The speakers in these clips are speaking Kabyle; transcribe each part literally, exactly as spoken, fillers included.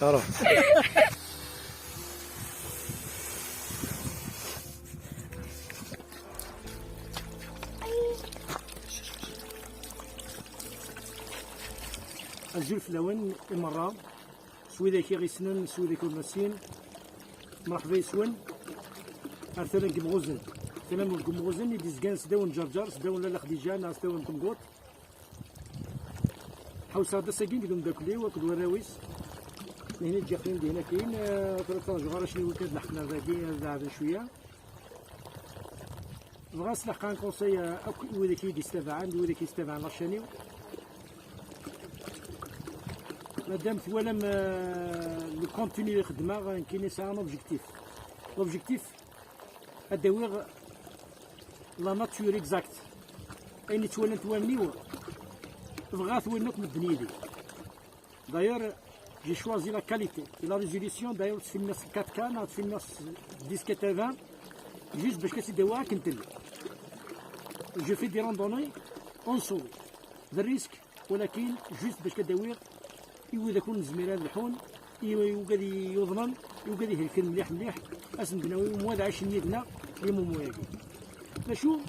Alors. Azul fell-awen i merra, s widak i ɣ-issnen, s widak ur nessin. Mṛeḥba yes-wen. Ar tala n Yemɣuzen. Tala n Yemɣuzen i d-izgan sdaw n Ǧerǧer, sdaw n Lalla Xdiǧa, neɣ sdaw n Temguṭ. Ḥewseɣ-d ass-agi deg umeddakel-iw akked warraw-is. Nihni ǧǧiɣ-ten dihin akkin, eh, tura ttṛaǧuɣ arrac-nni iwakken ad leḥqen ar dagi, ad leɛben cwiya. Bɣiɣ ad s-leḥqeɣ un conseil, eh, akk i widak i yi-d-istabaɛen, d widak i yestabaɛen la chaîne-iw. Madame twalam, eh, le contenu i xeddmeɣ, nekkini sɛiɣ un objectif. L'objectif, ad d-awiɣ la nature exacte. Ayen i ttwalant wallen-iw, bɣiɣ ad t-walin akk medden yid-i. D'ailleurs, j'ai choisi la qualité et la résolution. D'ailleurs, ur ttfilmiɣ s quatre K, neɣ ur ttfilmiɣ s dix quatre-vingts, juste bac ad tt-id-awiɣ akken tella. Je fais des randonnées en solo. D risque, walakin juste bac ad awiɣ i widak ur nezmir ad lḥun, i wigad yuḍnen, i wigad ihelken mliḥ mliḥ, ad sen-d-nawi umwa ad ɛicen yid-neɣ les moments-agi. D acu?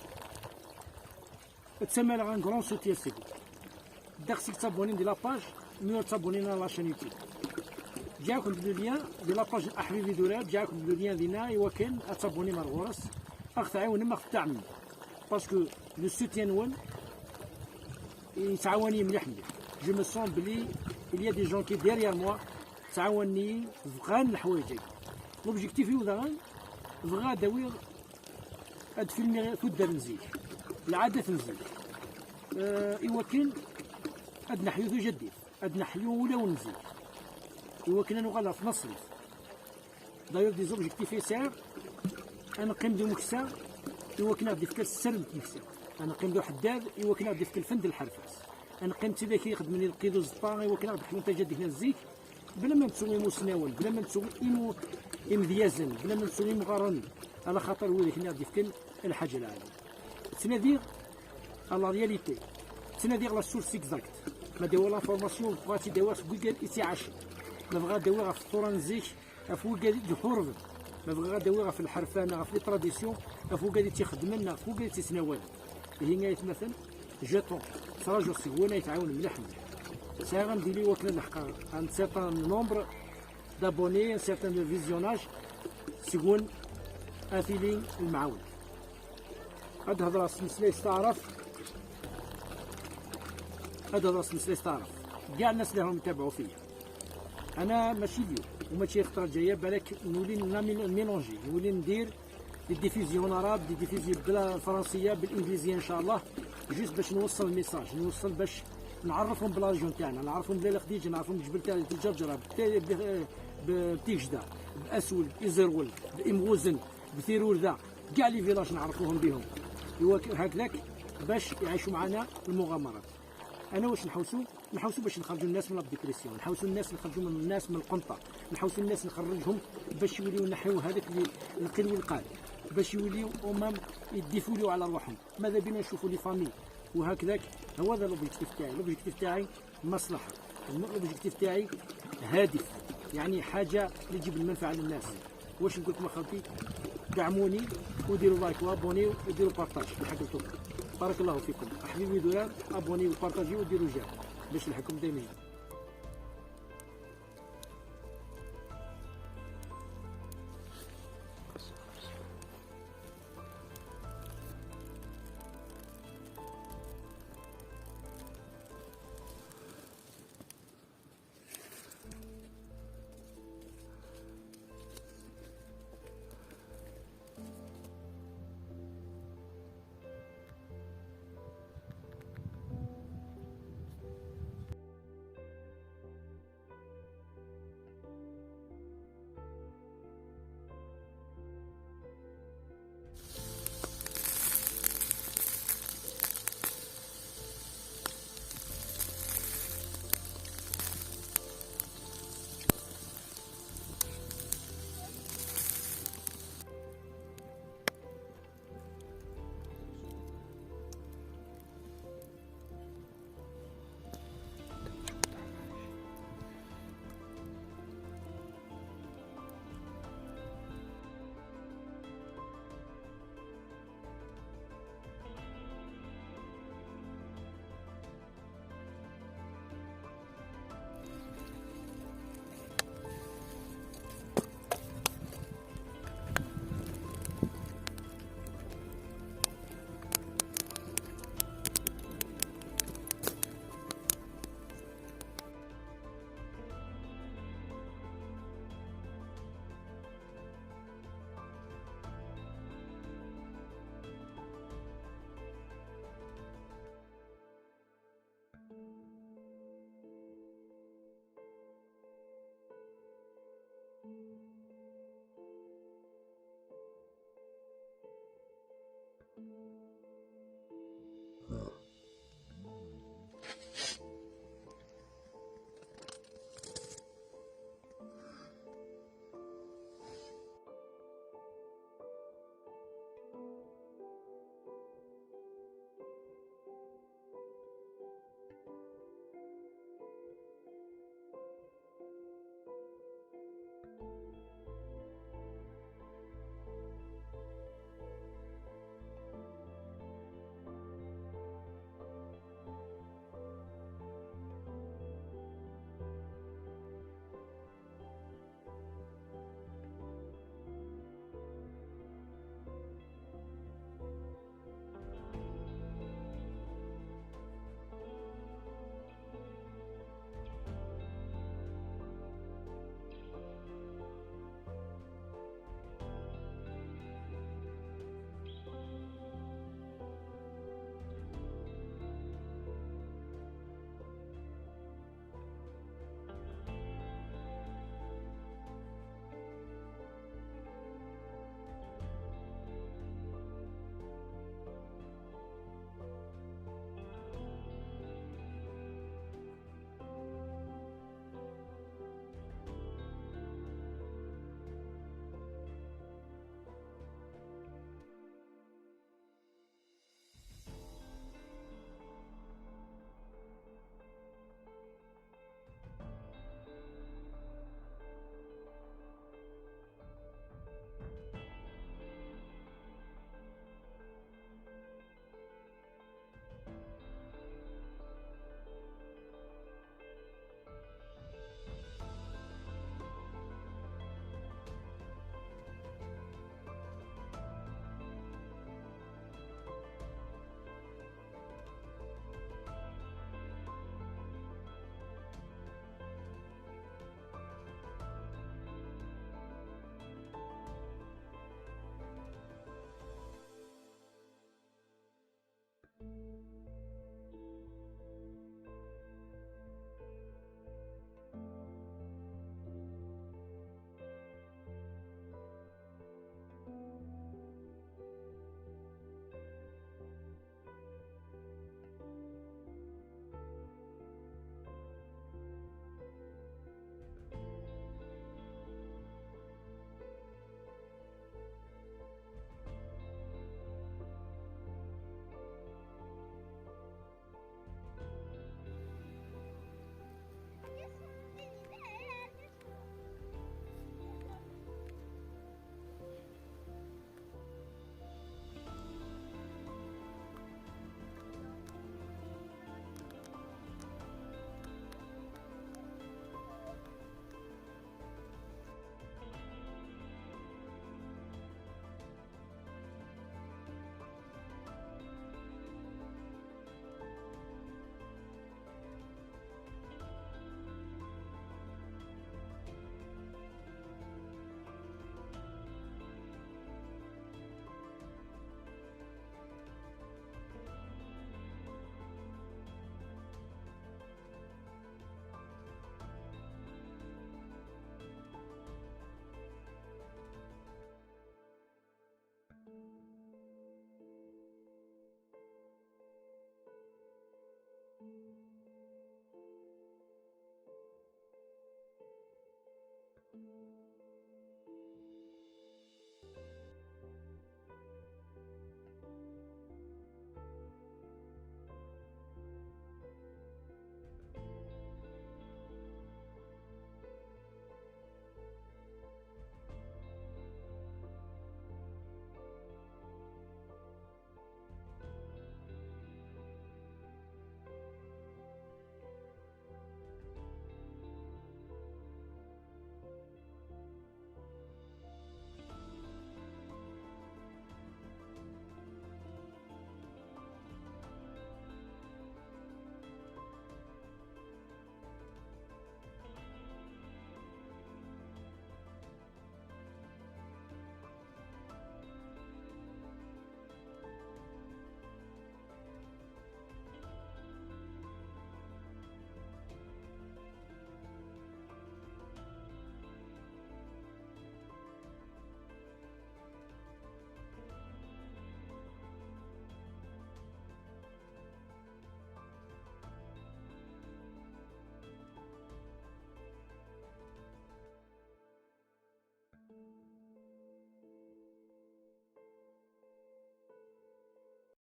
Ttamaleɣ un grand soutien seg-wen. Ddaxel seg tabonine di la page, mi ur tabonine à la chaîne YouTube. Ǧǧiɣ-akent-d le lien di la page n Aḥbibi d Urar, ǧǧiɣ-akent-d le lien dinna i wakken ad tabonim ar ɣur-s, ad ɣ-tɛiwnem, ad ɣ-tdɛmem. Parce que le soutien-nwen yettɛawan-iyi mliḥ mliḥ. Je me sens belli il y a des gens qui derrière moi ttɛawanen-iyi, bɣan leḥwayeǧ-agi. L'objectif-iw daɣen, bɣiɣ ad awiɣ, ad filmiɣ tuddar n zik, lɛadat n zik, eh, i wakken ad neḥyu tujaddit, ad neḥyu ulawen n zik, i wakken ad nuɣal ɣer tnaṣlit. D'ailleurs, des objectifs i sɛiɣ, ad neqqim d umeksa i wakken ad d-ifk sser n tmeksa, ad neqqim d uḥeddad i wakken ad d-ifk lfen d lḥerfas, ad neqqim d tidak i ixeddmen i lqid uẓeṭṭa i wakken ad d-ḥyun tajaddit n zik, bla ma nettu imusnawen, bla ma nettu imu-, imedyazen, bla ma nettu imɣaren, ala xaṭer widak i aɣ-d-ifken lḥaǧa lɛali. Ttnadiɣ à la réalité, ttnadiɣ la source exacte. Ma d-awiɣ l'information, bɣiɣ ad tt-id-awiɣ seg wigad i tt-iɛacen. Ma bɣiɣ ad d-awiɣ ɣef tura n zik, ɣef wigad i iḥurben. Ma bɣiɣ ad d-awiɣ ɣef lḥerfan, ɣef les traditions, ɣef wigad i tt-ixeddmen, ɣef wigad i tt-ittnawalen. Ihi ay atmaten, j'attends, ttṛajuɣ seg-wen ad yi-tɛawnem mliḥ mliḥ. Sɛiɣ amdili wakken ad leḥqeɣ un certain nombre d'abonnés, un certain de visionnage, seg-wen ad tili lemɛawna. Ad hedṛeɣ s tmeslayt s taɛrabt. Ad hedṛeɣ s tmeslayt s taɛrabt. Ǧǧiɣ الناس اللي راهم يتابعوا فيا. أنا ماشي اليوم وماشي خطرة جاية، بالك نولي نميل-، نميلونجي، نولي ندير des diffusions en arabe، des diffusions بالفرنسية، بالإنجليزية إن شاء الله، juste باش نوصل الميساج، نوصل باش نعرفهم بلا ريجيون تاعنا، نعرفهم بلا خديجة، نعرفهم بجبل تاع الجرجرة، بت-، ب-، بتيجدة، بأسول، بإزرول، بإمغوزن، بثيروردا، كاع les villages نعرفوهم بهم. إوا ك-، هكذاك باش يعيشوا معنا المغامرات. أنا واش نحوسو؟ نحوسو باش نخرجوا الناس من la dépression، نحوسو الناس، نخرجوا من الناس من القنطة، نحوسو الناس نخرجهم باش يوليو ينحيو هذاك اللي القيل والقال، باش يوليو هما يديفوليو على روحهم. ماذا بينا نشوفوا les familles وهكذاك. هو هذا l'objectif تاعي. L'objectif تاعي مصلحة. L'objectif تاعي هادف، يعني حاجة اللي تجيب المنفعة للناس. واش نقول لكم أخوتي؟ دعموني وديروا like وابوني وديروا partage. نحب لكم. بارك الله فيكم. أحبيبي دولار، ابوني وبارطاجي وديروا j'aime باش نلحقكم دايما.